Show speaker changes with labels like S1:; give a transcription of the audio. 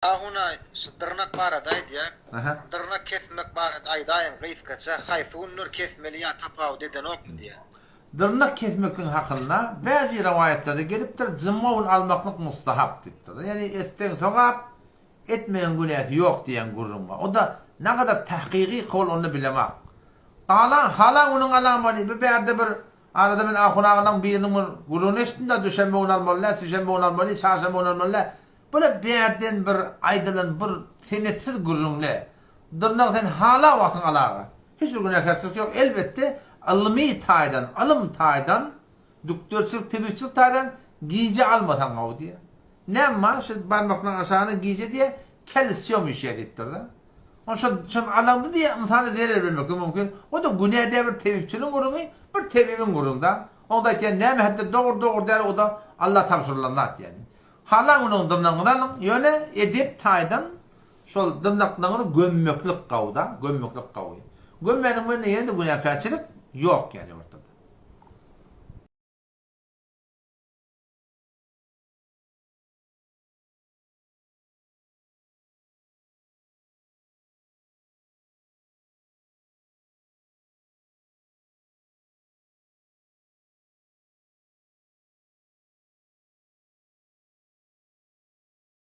S1: Ahunay şu dyrnak barada aýdýar. Dyrnak kesmek barada aýdaýyň gysgaça haýsy günler kesmeli ýa tapawut edenokmy diýýär.
S2: Dyrnak kesmekligiň hakynda bäzi rowaýatlarda gelipdir, juma gün almaklyk mustahap diýipdir. Ýagny etseň sogap, etmegiň günäsi ýok diýen gürrüň bar. O-da nagadar tahkyky kowul onda bilemak. Galan halan günüň alamaly, bu bärde bir arada men ahun agalaň biriniň bir gürrüňini eşitdim-de duşenbe güni almaly däl, sişenbe güni almaly, çarşenbe güni almaly däl. Bula bärden bir aýdylan bir senetsiz gürrüňle. Dyrnak sen hala wagtyň alaga. Hiç bir günäkärçilik ýok. Elbetde ylmy taýdan, ylym taýdan, dükderçilik, tebipçilik taýdan gije almasaň gowy diýýär. Näme bar şu barmaklaryň aşagyna gije diýýär, kalsium üşýär diýipdir-de. Ony şol şony alaňda diýýär ynsana zerer bermeklik mümkin. O-da günä däl bir tebipçiligiň gürrüňi, bir tebibiň gürrüňi-da. Oňda aýtýan näme hätde dogry dogry däl o-da Alla tabşyrylan zat ýagny. Halan günüň dyrnagyňyzy alyň, ýöne edep taýdan şol dyrnaklaryňyzy gömmeklik gowy-da, gömmeklik gowy. Gömmäniň bilen ýene-de günäkärçilik ýok ýaly bir.